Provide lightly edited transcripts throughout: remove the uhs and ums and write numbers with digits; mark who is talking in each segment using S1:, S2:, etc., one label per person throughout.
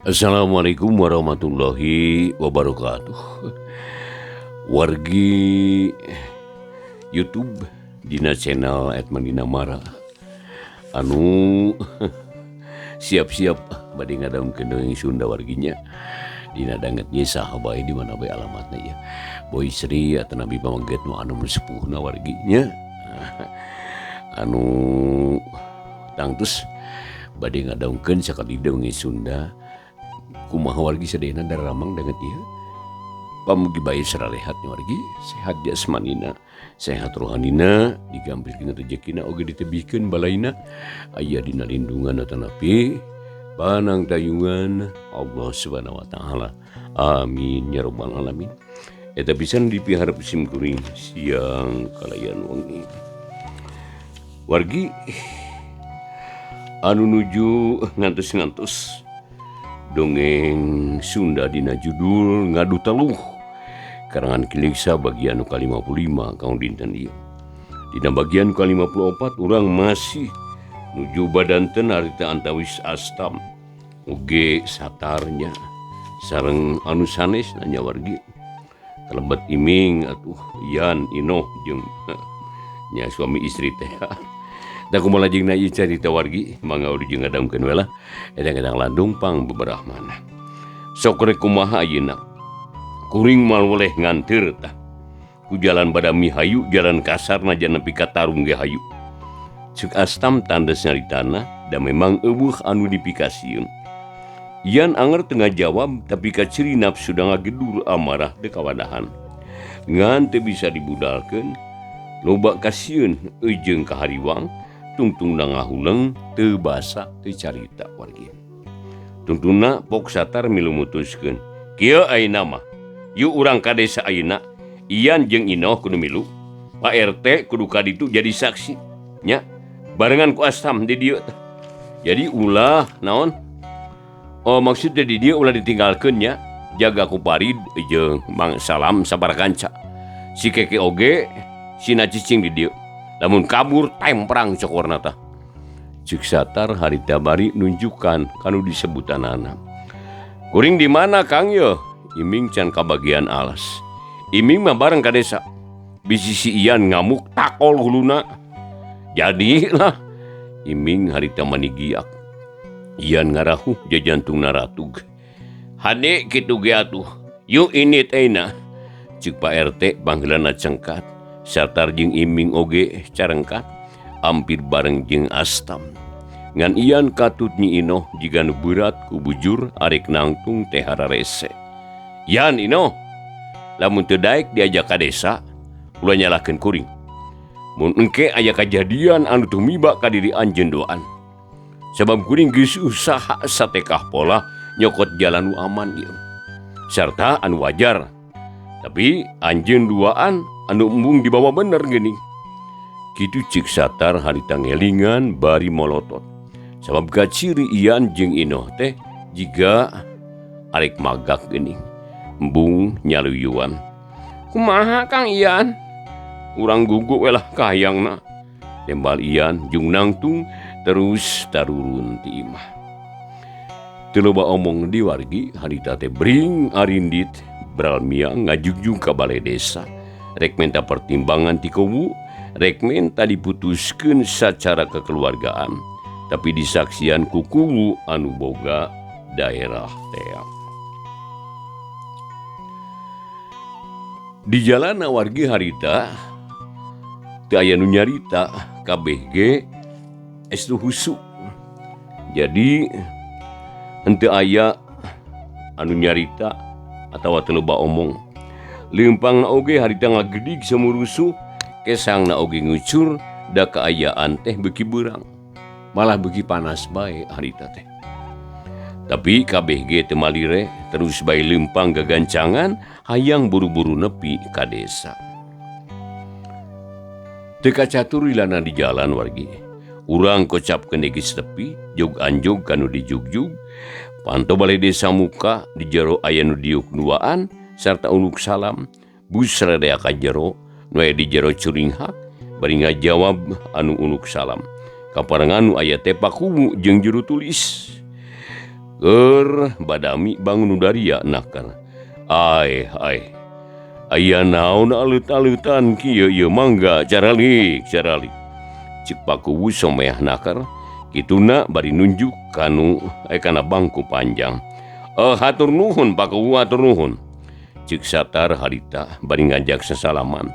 S1: Assalamualaikum warahmatullahi wabarakatuh. Wargi YouTube dina channel Edman Dinamara anu siap-siap bade ngadamkeun dongeng Sunda warginya dina danget saha bae di mana bae alamatna ya. Boy Sri atau Nabi Pameget nu anu sepuhna warginya anu tangtus bade ngadamkeun sakali dongeng Sunda. Kumaha wargi sadayana daramang danget ieu pamugi bae sararehat wargi, sehat jasmanina, sehat rohanina, digampilkeun rejekina oge ditebihkeun balaina, aya dina lindungan atanapi panang tayungan Allah Subhanahu wa taala. Amin ya rabbal alamin. Eta pisan dipiharep sim kuring siang kalayan wengi. Wargi anu nuju ngantos-ngantos dongeng Sunda dina judul Ngadu Teluh karangan Kiliksa bagian ka-55 kaum dinten ieu. Dina bagian ka-54 urang masih nuju badanten harita antawis Astam oge satarnya sareng anu sanes nanya wargi. Kalebet Iming atuh Yan Inoh jeung nya suami istri teh. Da kumaha lajengna ieu carita wargi mangga ujung ngadamkeun we lah. Edang-edang landung pang beberapa mana. Sok rek kumaha ayeuna? Kuring moal weleh nganteur tah. Ku jalan badami hayu, jalan kasar najan nepi ka tarung ge hayu. Ceuk Astam tandes nyaritana da memang eueuh anu dipikasieun. Yan anger teu ngajawab tapi kaciri nafsu da ngagedur amarah teu kawadahan. Ngan teu bisa dibudalkeun, loba kasieun jeung kahariwang. Tungtungna ngahuleng teu basa teu carita wargi. Tungtungna Pok Satar milu mutuskeun. Kieu ayeuna mah, yuk urang ka desa ayeuna, Ian jeung Inoh kudu milu, Pak RT kudu ka ditu jadi saksi. Nya, barengan ku Astam di dieu tah. Jadi ulah naon? Oh maksudnya di dieu ulah ditinggalkeun nya, jaga ku Parid jeung Mang Salam sabar kanca. Si Keke oge sina cicing di dieu. Lamun kabur temprang cokorna tah. Ceuk Satar harita bari nunjukan kanu disebutanana. Kuring di mana Kang ye? Iming can kabagian alas. Iming mah bareng ka desa. Bisi si Ian ngamuk takol huluna. Jadilah Iming harita manigiak. Ian ngarahuh jajantungna ratug. Hade kitu ge atuh. Yuk ini teh na. Ceuk Pak RT panggilanna cengkat. Satar jeung Iming oge carengkat ampir bareng jeung Astam. Ngan Ian katut Nyi Inoh jiga nu beurat ku bujur arek nangtung teh hararese. Yan Inoh, lamun teu daek diajak ka desa, ulah nyalahkeun kuring. Mun engke aya kajadian anu tumiba ka diri anjeun duaan. Sabab kuring geus usaha satekah pola nyokot jalan nu aman ieu. Sarta anu wajar. Tapi anjeun duaan anu embung dibawa bener geuning. Kitu ceuk Satar harita ngelingan bari molotot. Sabab kaciri Ian jeung Inoh teh jiga arek magak geuning. Embung nyaluyuan. Kumaha Kang Ian? Urang gugu we lah kahayangna. Tembal Ian jeung nangtung terus tarurun ti imah. Teu loba omong di wargi harita teh bring arindit bralmia ngajugjug ka balai desa. Rek menta pertimbangan ti kuwu, rek menta diputuskeun sacara kekeluargaan, tapi disaksian ku kuwu anu boga daerah tea. Di jalan wargi harita teu aya nu nyarita kabeh ge estu husu. Jadi henteu aya anu nyarita atawa teu loba omong. Leumpangna oge harita ngagedig samurusuh, kesangna oge ngucur da kaayaan teh beuki beurang. Malah beuki panas bae harita teh. Tapi kabeh ge teu malire, terus bae leumpang gagancangan hayang buru-buru nepi ka desa. Teu kacatur lilana di jalan wargi. Urang kocapkeun geus tepi, jog anjog kanu dijugjug. Panto balai desa muka di jero aya nu diuk duaan sarta uluk salam. Bus rada ka jero, nu aya di jero curinghak bari ngajawab anu uluk salam. Kaparengan nu aya teh pakuwu jeung juru tulis. Keur badami bangun udaria nakar. Ai ai. Aya naon alut-alutan kieu ieu mangga caralik caralik. Cek Pakuwu someah nakar kituna bari nunjuk kanu kana bangku panjang. Hatur nuhun Pakuwu hatur nuhun. Cek Satar harita bari ngajak sesalaman.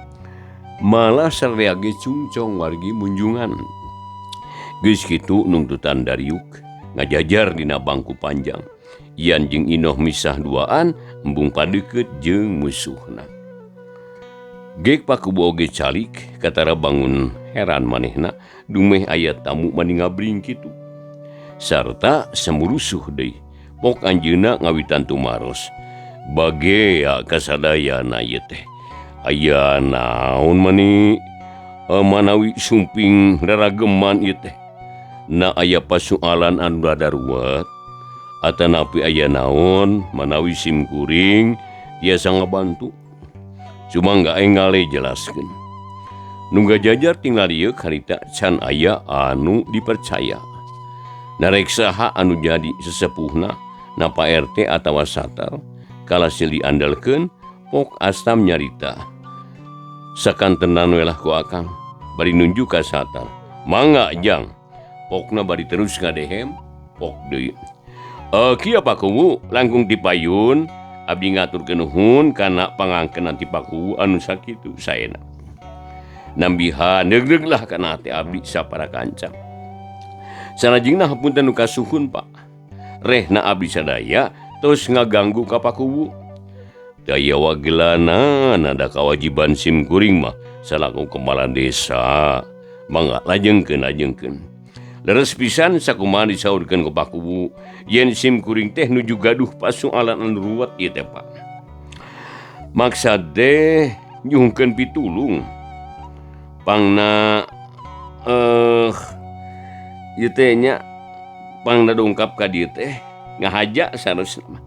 S1: Malah sarrea ge cungcong wargi munjungan. Geus kitu nungtutan dariuk ngajajar dina bangku panjang. Ian jeung Inoh misah duaan embung padeukeut jeung musuhna. Gek Pakuwu oge calik katara bangun heran manehna dumeh aya tamu mani ngabring kitu. Sarta semurusuh deui. Pok anjeunna ngawitan tumaros. Bagea kasadayana ieu teh. Aya naon mani manawi sumping rarageman ieu teh. Na aya pasualan anu rada ruwet atanapi aya naon manawi sim kuring tiasa ngabantu. Cuma nggak engale jelaskeun. Nu ngajajar tinggal ieu harita can aya anu dipercaya. Narek saha anu jadi sesepuhna napa RT atawa Satar kalah diandalkeun pok Astam nyarita. Sakantenan we lah ku akang bari nunjuk ka Satar. Mangga jang. Pokna bari terus ngadehem pok deui. Kieu Pakuwu langkung dipayun abdi ngaturkeun nuhun kana pangangkenan ti Pakuwu anu sakitu saena. Nambihan neugleug lah kana hate abdi sapara kanca. Salajengna hapunten nu kasuhun Pak. Rehna abdi sadaya tos ngaganggu ka Pakuwu. Daya wagelana nada kawajiban sim kuring mah salaku kepala desa. Mangga lajengkeun lajengkeun. Leres pisan sakumaha disaurkeun ku Pakuwu yen sim kuring teh nuju gaduh pasualan anu ruwet ieu teh Pak. Maksad teh nyuhunkeun pitulung. Pangna ieu teh nya pangna dongkap ka dieu teh ngahaja sarosna mah.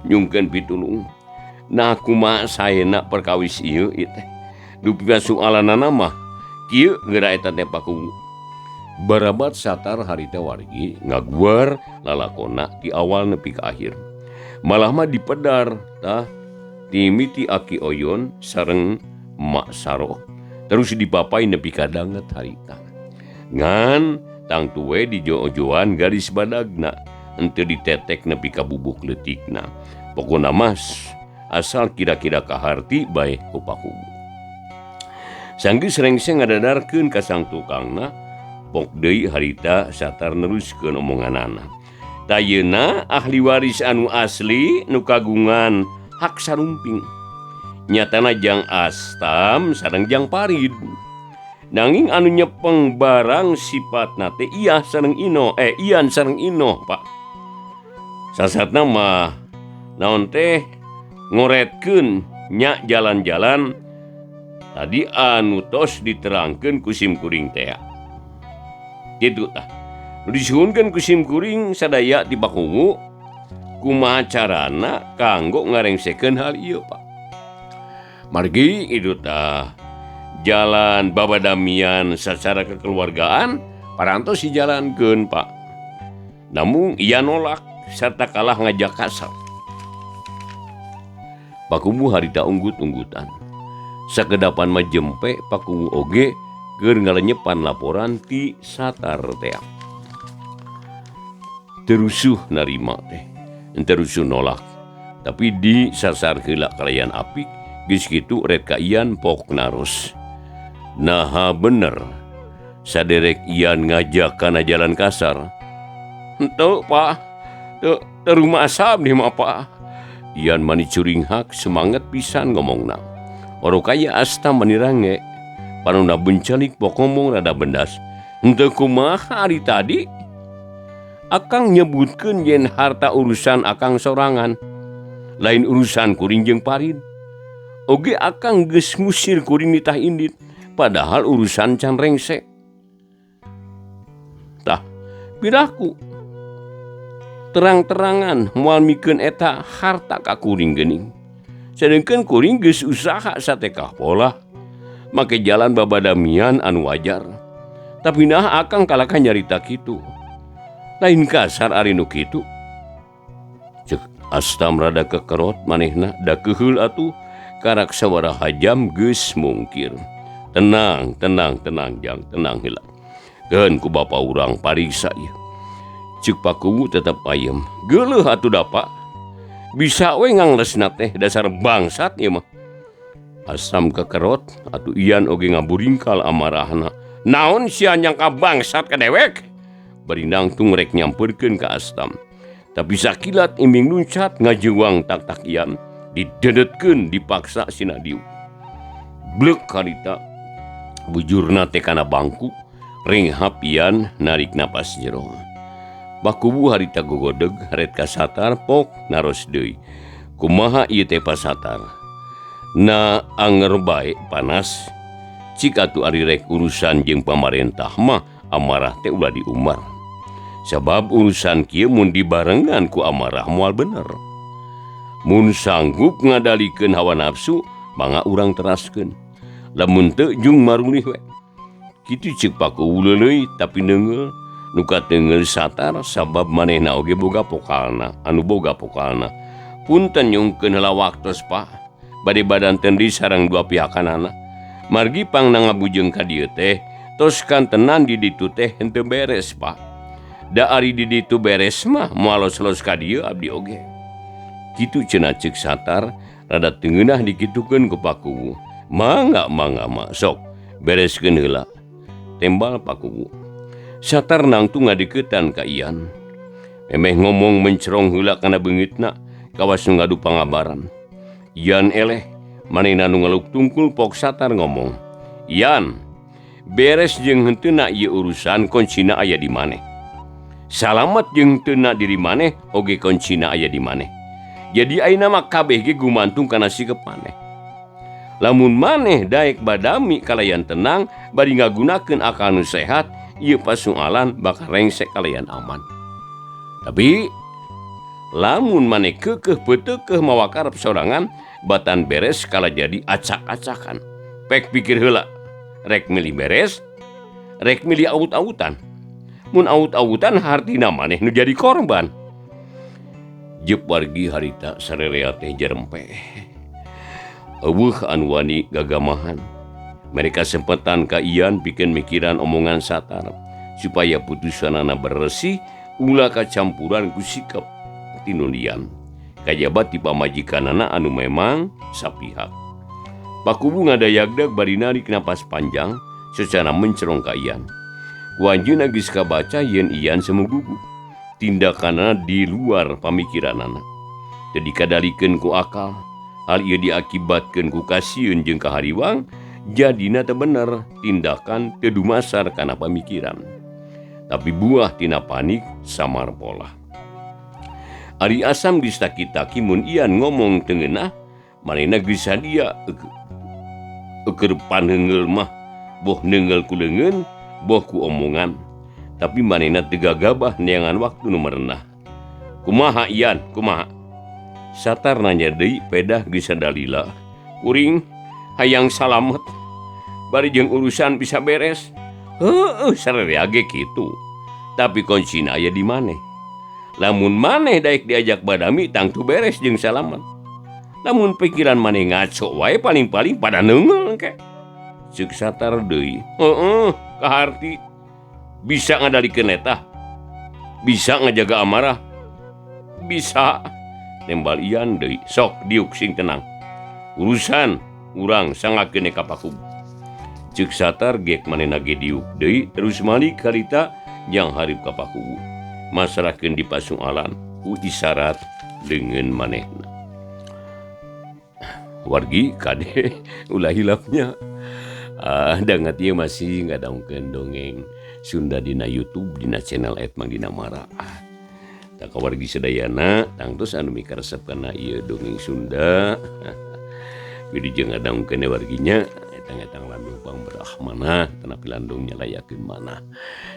S1: Nyuhunkeun pitulung. Nah kumaha saena perkawis ieu ieu teh. Dupi pasualanana mah kieu geura eta teh Pakuwu. Barabat Satar harita wargi ngaguar lalakona ti awal nepi ka akhir. Malah mah dipedar tah timiti Aki Oyon sareng Mak Saroh. Terus dipapai nepi ka danget harita. Ngan tangtu we dijo-joan garis badagna henteu ditetek nepi ka bubuk leutikna. Pokona mah asal kira-kira kaharti bae ku Pakuwu. Sanggeus rengse ngadadarkeun ka sang tukangna pok deui harita Satar neruskeun omonganana. Tayeuna ahli waris anu asli nu kagungan hak sarumping. Nyatana jang Astam sareng jang Parid. Nanging anu nyepeng barang sifatna teh Iyah sareng Ino, Ian sareng Ino, Pak. Sasatna mah naon teh ngoretkeun nya jalan-jalan tadi anu tos diterangkeun ku sim kuring teh. Kitu tah. Nu disuhunkeun ku sim kuring sadaya ti Pakuwu kumaha carana kanggo ngarengsekeun hal ieu, Pak. Margi itu tah jalan babadamian secara kekeluargaan parantos dijalankeun, Pak. Namun ia nolak serta kalah ngajak kasar. Pakuwu harita unggut-unggutan. Sakedapan mah jempe Pakuwu oge keur ngalenyepan laporan ti Satar teh. Terusuh narima teh, terusuh nolak. Tapi disasar heula kalayan apik geus kitu rek ka Ian pok naros. Naha bener saderek Ian ngajak kana jalan kasar. Henteu Pak, teu rumah asap nih mah Pak. Ian mani curinghak semangat pisan ngomongna. Orokaya asta menirange. Panona bencalik pok ngomong rada bendas. Henteu kumaha hari tadi? Akang nyebutkeun yen harta urusan akang sorangan. Lain urusan kuring jeung Parid. Oge akang geus ngusir kuring nitah indit. Padahal urusan can rengse. Tah, piraku terang-terangan moal mikeun eta harta ka kuring geuning. Sedengkeun kuring geus usaha satekah pola. Make jalan babadamian anu wajar. Tapi nah akang kalahkan nyarita kitu. Lain kasar ari nu kitu. Astam rada kekerot manehna da keheul atuh karak sabaraha jam geus mungkir. Tenang, tenang, tenang jang, tenang heula. Keun ku bapa urang pariksa ieu. Ceuk Pakuwu tetep ayem. Geuleuh atuh da Pak. Bisa we nganglesna teh dasar bangsat ieu mah. Asam kekerot atuh Ian oge ngaburingkal amarahna. Naon sia nyangka bangsat ka dewek? Bari nangtung rek nyamperkeun ka Astam. Tapi sakilat iming luncat ngajeuang tak-tak Ian didedetkeun dipaksa sina diuk. Blek harita bujurna teh kana bangku ringhap Ian narik napas jero. Pakuwu harita gogodeg ret ka Satar pok naros deui. Kumaha ieu teh Pasatar? Na anger bae panas. Cik atuh ari rek urusan jeung pamarentah mah amarah teh ulah diumbar. Sabab urusan kieu mun dibarengan ku amarah moal bener. Mun sanggup ngadalikeun hawa nafsu, mangga urang teraskeun. Lamun teu jung marulih we. Kitu ceuk Pakuwu leuleui tapi neungeul. Nu kateungeul Satar sabab manehna oge boga pokalna, anu boga pokalna. Punten nyungkeun heula waktos Pak. Bade badan tendi sareng dua pihakanana. Margi pangna ngabujeng ka dieu teh, tos kantenan di ditu teh henteu beres Pak. Da ari di ditu beres mah moal los-los ka dieu abdi oge. Kitu cenah ceuk Satar, rada teu ngeunah dikitukeun ku Pakuwu. Mangga mangga mah sok bereskeun heula. Tembal Pakuwu. Satar nangtung ngadeuketan ka Ian. Memeh ngomong mencerong heula kana beungeutna, kawas nu ngadu pangabaran. Ian eleh, manehna nu ngaluk tungkul pok Satar ngomong. Ian, beres jeung henteuna ieu urusan kuncina aya di maneh. Salamet jeung henteuna diri maneh oge kuncina aya di maneh. Jadi ayeuna mah kabeh ge gumantung kana sikep maneh. Lamun maneh daek badami kalayan tenang bari ngagunakeun akal nu sehat, ieu pasualan bakal rengsek kalayan aman. Tapi lamun maneh keukeuh peuteukeuh mawa karep sorangan, batan beres kala jadi acak-acakan. Pek pikir heula, rek milih beres, rek milih aut-autan. Mun aut-autan hartina maneh nu jadi korban. Jep wargi harita sarerea teh jerempe. Eueuh anu wani gagamahan. Mereka sempetan ka Ian pikeun mikiran omongan Satar supaya putusanana beresih ulah kacampuran ku sikap tinundian. Kajaba ti pamajikanana anu memang sapihak. Pakuwu ngadayagdag bari narik napas panjang secara mencerong ka Ian. Ku anjeunna geus kabaca yen Ian semugugu. Tindakanana di luar pamikiranana. Teu dikadalikeun ku akal. Hal ieu diakibatkeun ku kasieun jeung kahariwang, jadina teu bener tindakan teu dumasar kana pamikiran. Tapi buah tina panik samar pola. Ari Asam geus taki-taki mun Ian ngomong teu ngeunah, manehna geus sadia eukeun paneunggeul mah, boh neunggeul ku leungeun, boh ku omongan. Tapi manehna teu gagabah neangan waktu nu merenah. Kumaha Ian, kumaha? Satar nanya deui pedah geus sadalila. Kuring hayang salamet. Bari jeung urusan bisa beres. Heueuh sararea ge kitu. Tapi kuncina aya di maneh. Lamun maneh daek diajak badami tangtu beres jeung salamet. Lamun pikiran maneh ngaco wae paling-paling pada neunggeul engke. Ceuk Satar deui. Heueuh, kaharti. Bisa ngadalikeun letah. Bisa ngajaga amarah. Bisa. Tembal Ian deui. Sok diuk sing tenang. Urusan urang sangakeun ka Pakuwu. Ceuk Satar gek manehna ge diuk deui terus malik harita jang hareup ka Pakuwu. Masrahkeun di pasualan ku isyarat leungeun manehna. Wargi kade ulah hilapnya. Dangat ieu masih ngadongkeun dongeng Sunda dina YouTube dina channel @mangdinamara. Tak wargi sadayana tangtos anu mikaresep kana ieu dongeng Sunda. Wilujeng ngadongkeun warginya etang-etang landung pangberahmana tanapi landung nyalayakeun manah.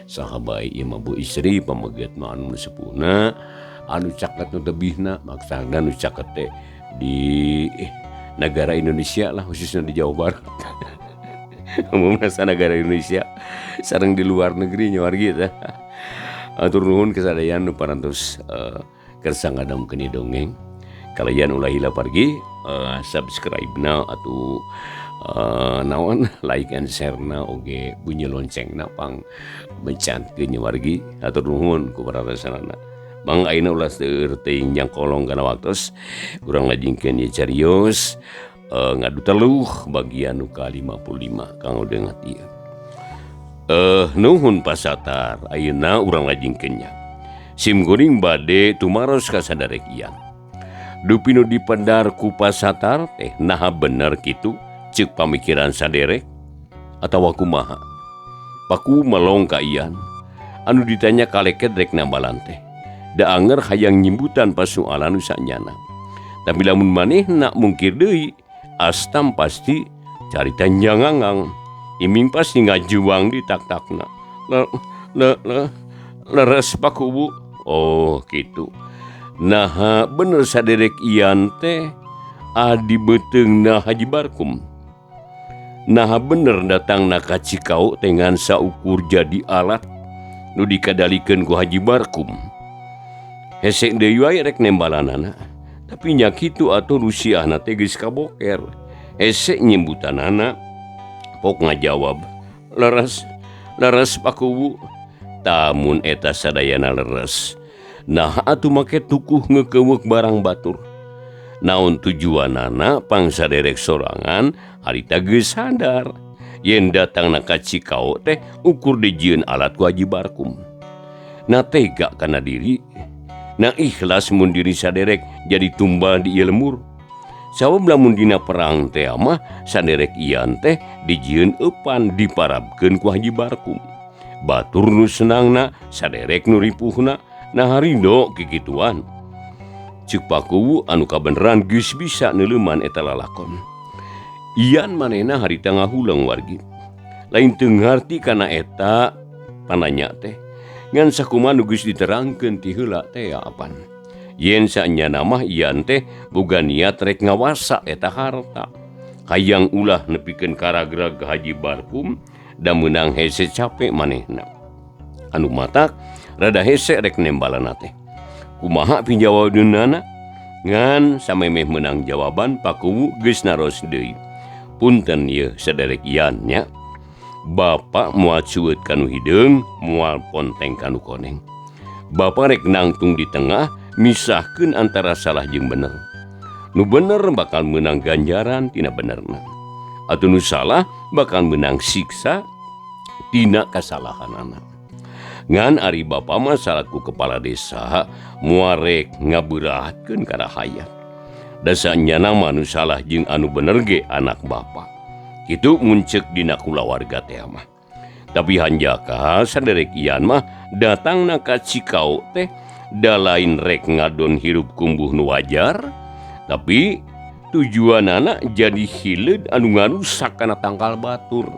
S1: Saha bae ieu mah bu istri pameget mah anu sepuhna anu caket nu tebihna maksana nu caket teh di negara Indonesia lah khususnya di Jawa Barat. Umumna sanagara Indonesia sareng di luar negeri nya wargi teh. Atur nuhun kasadayana nu parantos Kersa ngadamkeun dongeng. Kalian ulah hilap pergi subscribe na atau naon like and share na oge bunyi lonceng na pang mencantkeun wargi hatur nuhun ku pararesanana. Bang ayeuna ulah seueur teuing jangkolong kana waktos urang lajengkeun ieu carios ngadu teluh bagian nu ka-55 kanggo dengat ieu. Nuhun Pasatar ayeuna urang lajengkeun nya. Sim kuring bade tumaros ka saderek ian. Dupi nu dipendar ku Pasatar teh naha bener kitu ceuk pamikiran saderek atawa kumaha. Paku melong ka ian anu ditanya kaleket rek nambalan teh. Da anger hayang nyimbutan pasualan nu sanyana. Tapi lamun manehna mungkir deui Astam pasti carita nyangangang. Iming pasti ngajuang di tak-takna. Le, le, le, leres Pakuwu. Oh gitu. Naha bener saderek ian teh adi beuteungna Haji Barkum. Naha bener datangna ka Cikao teh ngan saukur jadi alat nu dikadalikeun ku Haji Barkum. Hese deui wae rek nembalanana. Tapi nya kitu atuh rusiahna teh geus kaboker. Hese nyimbutanana pok ngajawab leres leres Pakuwu. Tamun eta sadayana leres. Nah atuh make tukuh ngekeuweuk barang batur. Naon tujuanana pangsaderek sorangan harita geus sadar yen datangna ka Cikao teh ukur dijieun alat ku Haji Barkum. Na tega kana diri, na ikhlas mun diri saderek jadi tumbal di ieu lemur. Sabab lamun dina perang teh mah saderek ian teh dijieun eupan diparabkeun ku Haji Barkum. Batur nu senangna saderek nu ripuhna nah harido kikituan. Ceuk Pakuwu anu kabeneran geus bisa neuleuman eta lalakon. Ian manehna harita ngahuleng wargi. Lain teu ngarti kana eta pananya teh. Ngan sakumaha nu geus diterangkeun ti heula teh apan. Yen saenyana mah ian teh boga niat rek ngawasa eta harta. Hayang ulah nepikeun karagrag Haji Barkum da meunang hese capek manehna. Anu matak rada hese rek nembalana teh. Kumaha pinjawabeunana? Ngan samemeh meunang jawaban Pakuwu geus naros deui. Punten ieu saderek ian nya. Bapak moal cueut kanu hideung, moal ponteng kanu koneng. Bapak rek nangtung di tengah misahkeun antara salah jeung bener. Nu bener bakal meunang ganjaran tina benerna. Atuh nu salah bakal meunang siksa tina kasalahanana. Ngan ari bapa mah salaku kepala desa moal rek ngabeurahatkeun kana hayat. Da saenyana mah nu salah jeung anu bener ge anak bapa. Kitu mun ceuk dina kulawarga teh mah. Tapi hanjakal saderek ian mah datangna ka Cikao teh da lain rek ngadon hirup kumbuh nu wajar, tapi tujuanana jadi hileud anu ngarusak kana tangkal batur.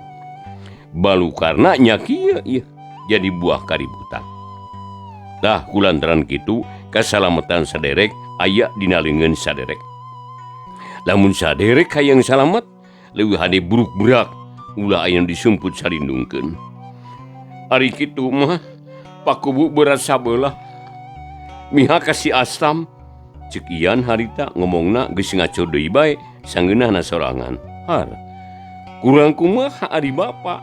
S1: Balukarna nya kieu ieu jadi buah kaributan. Tah kulantaran kitu kasalamatan saderek aya dina leungeun saderek. Lamun saderek hayang salamet leuwih hade buruk-burak ulah aya nu disumput salindungkeun. Ari kitu mah Pakuwu berat sabelah. Miha ka si Astam ceuk ian harita ngomongna geus ngaco deui bae sangeunahna sorangan. Har kurang kumaha ari bapa?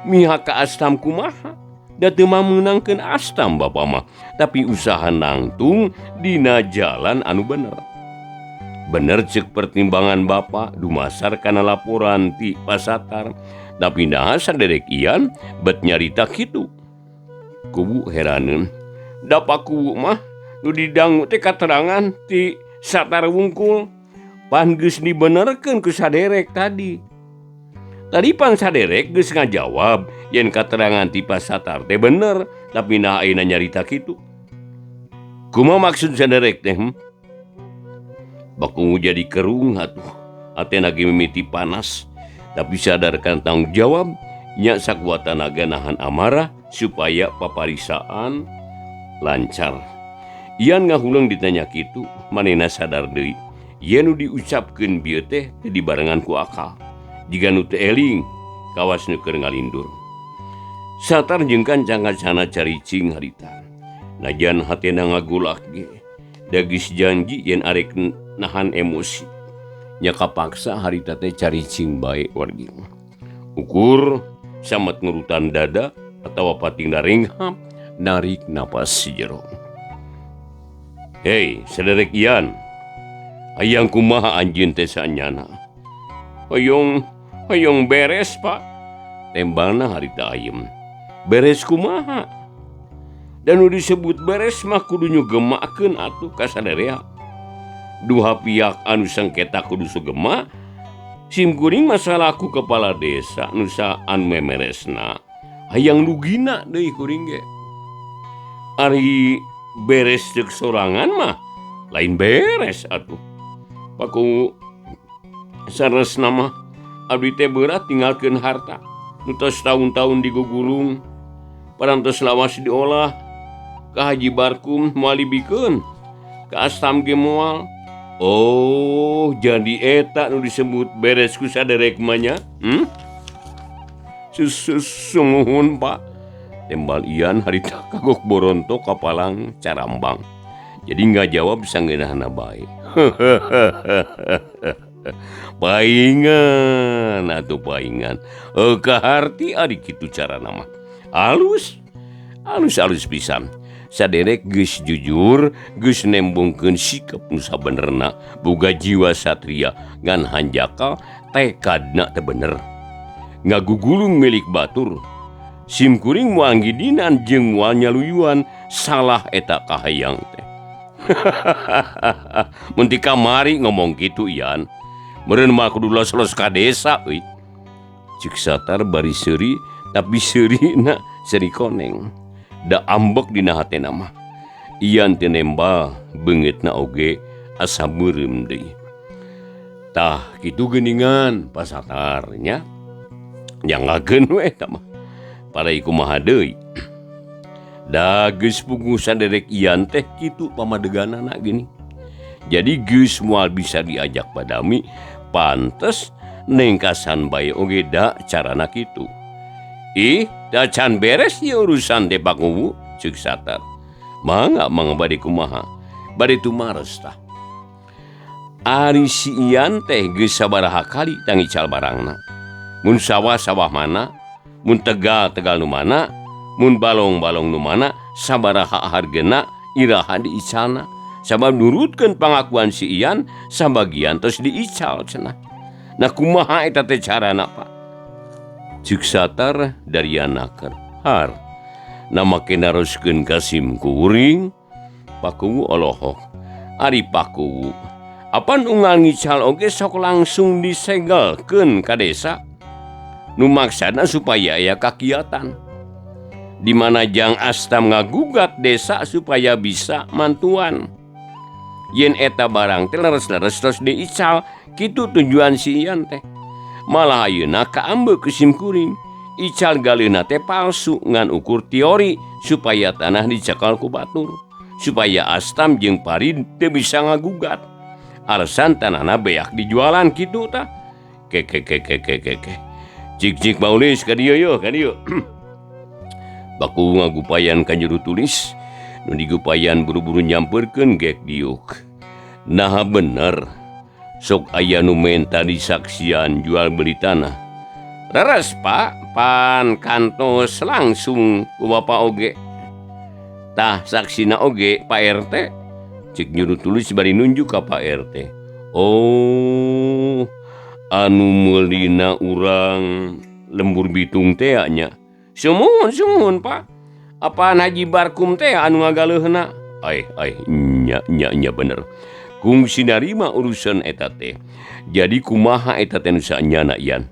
S1: Miha ka Astam kumaha? Da teu meunangkeun Astam bapa mah, tapi usaha nangtung dina jalan anu bener. Bener ceuk pertimbangan bapa dumasar kana laporan ti Pasatar, tapi naha saderek ian bet nyarita kitu. Kuwu heraneun. Da Pakuwu mah nu didangu teh katerangan ti Satar wungkul. Pan geus dibenerkeun ku saderek tadi. Tadi pan saderek geus ngajawab yen katerangan ti Pasatar teh bener, tapi naha ayeuna nyarita kitu. Kumaha maksud saderek teh? Pakuwu jadi kerung atuh. Atena ge mimiti panas, tapi sadarkan tanggung jawab nya sakuat tanaga nahan amarah supaya paparisaan lancar. Ian ngahuleng ditanya kitu, manehna sadar deui. Yen nu diucapkeun bieu teh teu dibarengan ku akal. Jiga nu teu eling kawas nu keur ngalindur. Satar jeung kancang-kancana caricing harita. Najan hatena ngagulak ge. Da geus janji yen arek nahan emosi. Nya kapaksa harita teh caricing bae wargi. Ukur samet ngurutan dada atawa pating daringhap narik napas jero. Hei, saderek Ian. Hayang kumaha anjeun teh sanyana? Hoyong hoyong beres, Pak. Tembalna harita ayem. Beres kumaha? Dan nu disebut beres mah kudu nyugemakeun atuh ka saderea. Dua pihak anu sengketa kudu sugema. Sim kuring masalahku kepala desa nu anu memeresna. Hayang lugina deui kuring ge. Ari beres cek sorangan mah lain beres atuh. Paku saresna mah abdi teh berat tinggalkeun harta. Nu tos taun-taun digugulung, parantos lawas diolah, ka Haji Barkum moal dibikeun, ka Astam ge moal. Oh, jadi eta nu disebut beres ku saderek mah nya? Hmm? Sumuhun, Pak. Tembal Ian harita kagok boronto kapalang carambang. Jadi nggak jawab sanggeunahna bae. Paingan atuh paingan. Kaharti ari kitu carana mah. Alus, alus alus pisan. Saderek geus jujur, geus nembongkeun sikap nu sabenerna, boga jiwa satria ngan hanjakal tekadna teu bener. Ngagugulung milik batur. Sim kuring moal ngidinan jeung moal nyaluyuan salah eta kahayang teh. Mun ti kamari ngomong kitu Ian. Meureun mah kudu los-los ka desa euy. Cik Satar bari seuri tapi seurina seuri koneng. Da ambek dina hatena mah. Ian teu nembal beungeutna oge asa meureum deui. Tah kitu geuningan Pak Satar nya. Nyanggakeun we eta mah. Parai kumaha deui. Da geus puguh saderek Ian teh kitu pamadeganana geuning. Jadi geus moal bisa diajak badami, pantes nengkasan bae oge da carana kitu. Ih, da can beres ieu urusan teh Pak Kuwu, ceuk Satar. Mangga mangga bade kumaha? Bade tumaros tah. Ari si Ian teh geus sabaraha kali tangical barangna. Mun sawah-sawah mana, mun tegal-tegal nu mana, mun balong-balong nu mana, sabaraha hargana iraha diicalna. Sabab nurutkeun pangakuan si Ian, sabagian tos diical cenah. Nah kumaha eta teh carana, Pak? Ceuk Satar darianaker. Har, namake naroskeun ka sim kuring, Pak Kuwu olohok. Ari Pak Kuwu, apan unggal ngical oge sok langsung disegelkeun ka desa. Nu maksana supaya aya kakiatan. Di mana Jang Astam ngagugat desa supaya bisa mantuan. Yen eta barang teh leres-leres terus diical, kitu tujuan si Ian teh. Malah ayeuna kaambeuk ku sim kuring. Ical galeuna teh palsu ngan ukur teori supaya tanah dicekal ku batur, supaya Astam jeung Parid teu bisa ngagugat. Alasan tanahna beak dijualan kitu tah. Ke ke ke ke ke ke ke. Cik-cik maulis ka dieu yeuh ka dieu. Baku ngagupayan ka juru tulis, nu digupayan buru-buru nyamperkeun gek diuk. Naha bener, sok aya nu menta disaksian jual beli tanah. Leres Pak, pan kantos langsung ku Bapak oge. Tah saksina oge Pak RT. Cik juru tulis bari nunjuk ka Pak RT. Oh, anu meulina urang lembur bitung teh nya. Sumuhun sumuhun Pak. Apaan Haji Barkum teh anu ngagaleuhna? Ai ai nya nya nya bener. Kungsi narima urusan eta teh. Jadi kumaha eta teh nu saenyana Ian?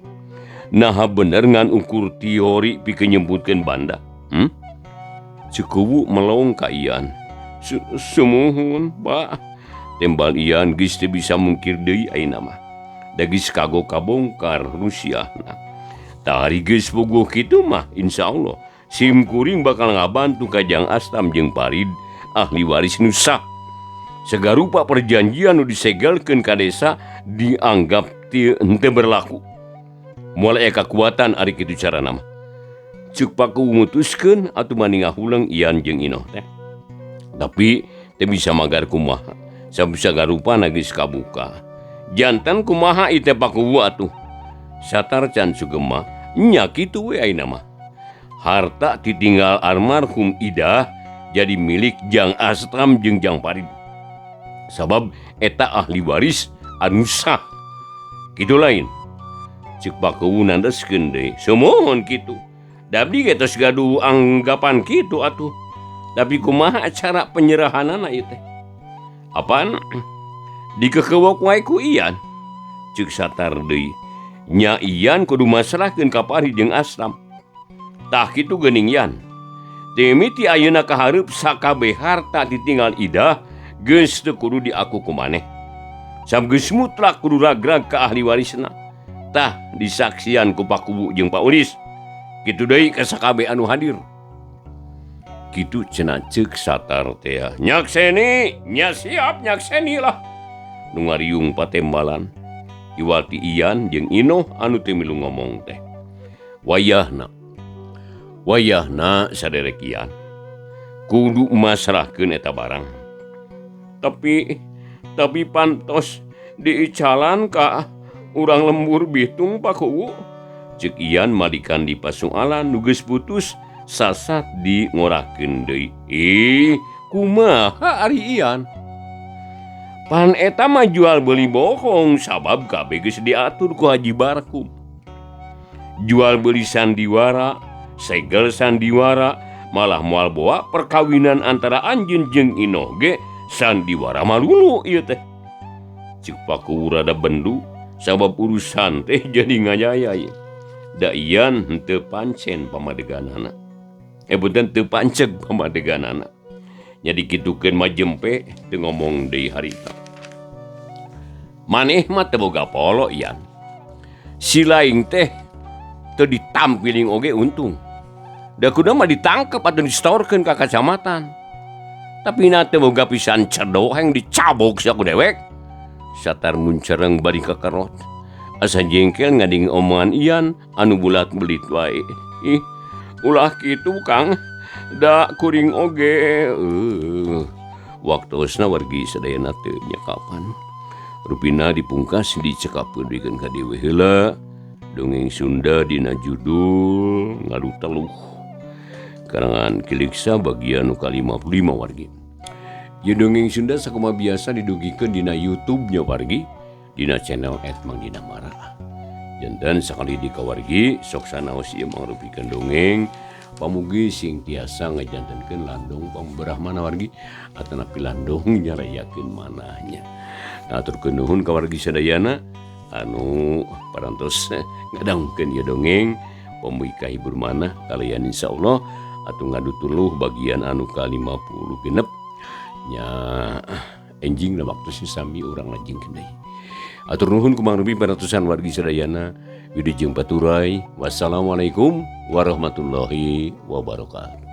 S1: Naha bener ngan ukur teori pikeun nyebutkeun banda. Hmm? Ceuk Kuwu melong ka Ian. Sumuhun Pak. Tembal Ian geus teu bisa mungkir deui ayeuna mah. Da geus kagok kabongkar rusiahna. Tah ari geus puguh kitu mah insyaallah sim kuring bakal ngabantu ka Jang Astam jeung Parid ahli waris nu sah. Sagarupa perjanjian nu disegelkeun ka desa dianggap henteu berlaku. Moal aya kakuatan ari kitu carana mah. Ceuk Paku mutuskeun atuh mani ngahuleng Ian jeung Inoh teh. Tapi Teu bisa magar kumaha. Sabusagarupana geus kabuka. Jantan kumaha ieu teh Pakuwu atuh. Satar can sugema nya kitu we ayeuna mah. Harta ditinggal almarhum Idah jadi milik Jang Astam jeung Jang Farid. Sabab eta ahli waris anu sah. Kitu lain. Ceuk Pakuwu nandeskeun deui. Sumuhun kitu. Da abdi ge tos gaduh anggapan kitu atuh. Tapi kumaha cara penyerahanana ieu teh? Apaan? Dikekewok wae ku Ian. Ceuk Satar deui. Nya Ian kudu masrahkeun ka Farid jeung Astam. Tah kitu geuning Ian. Timiti ayeuna ka hareup sakabeh harta ditinggal Idah geus teu kudu diaku ku maneh. Sabab geus mutlak kudu ragrag ka ahli warisna. Tah disaksian ku Pakuwu jeung Pak Ulis. Kitu deui ka sakabeh anu hadir. Kitu cenah ceuk Satar teh. Nyakseni, nya siap nyakseni lah. Nu ngariung patembalan. Iwati Ian jeung Inoh anu teu milu ngomong teh. Wayahna. Wayahna saderek Ian. Kudu masrahkeun eta barang. Tapi pantos diicalan ka urang lembur Bitung Pakuwu. Ceuk Ian malikan di pasualan nu geus putus sasat di ngorakeun deui. Ih, kumaha ari Ian? Pan eta mah jual beli bohong sabab kabeh geus diatur ku Haji Barkum. Jual beli sandiwara, segel sandiwara, malah moal boa perkawinan antara anjeun jeung Inoh ge sandiwara malulu ieu teh. Ceuk Pakuwu rada bendu sabab urusan teh jadi ngayayay. Da Ian henteu pancen pamadeganana. Punten teu panceg pamadeganana. Nya dikitukeun mah jempe teu ngomong deui harita. Maneh mah teu boga polo Ian. Si laing teh teu ditampiling oge untung. Da kudu mah ditangkep atau disetorkeun ka kacamatan. Tapi na teu boga pisan cedok hayang dicabok sia ku dewek. Satar muncereng bari kakerot. Asa jengkel ngading omongan Ian anu bulat belit wae. Ih, ulah kitu Kang. Da kuring oge. Waktosna wargi sadayana teu nya kapan. Rupina dipungkas dicekapkeun dugikeun ka dewe heula. Dongeng Sunda dina judul Ngadu Teluh. Karangan Kiliksa bagian nu ka-55 wargi. Ieu dongeng Sunda sakumaha biasa didugikeun dina YouTube-nya wargi. Dina channel @mangdinamara. Janten sakali di kawargi sok sanaos ieu mangrupikeun dongeng pamugi sing tiasa ngajantenkeun landong pamberahmana wargi atanapi landong nyarayakeun manahnya. Aturkeun nuhun ka wargi sadayana anu parantos ngadangukeun ieu dongeng pamugi kahibur manah kalayan insyaallah atuh ngadu tuluh bagian anu ka-56 nya enjing waktu sami urang lajengkeun deui. Atur nuhun ku Mang Rubi paratusan wargi sadayana Widi jeung Paturai. Wassalamualaikum warahmatullahi wabarakatuh.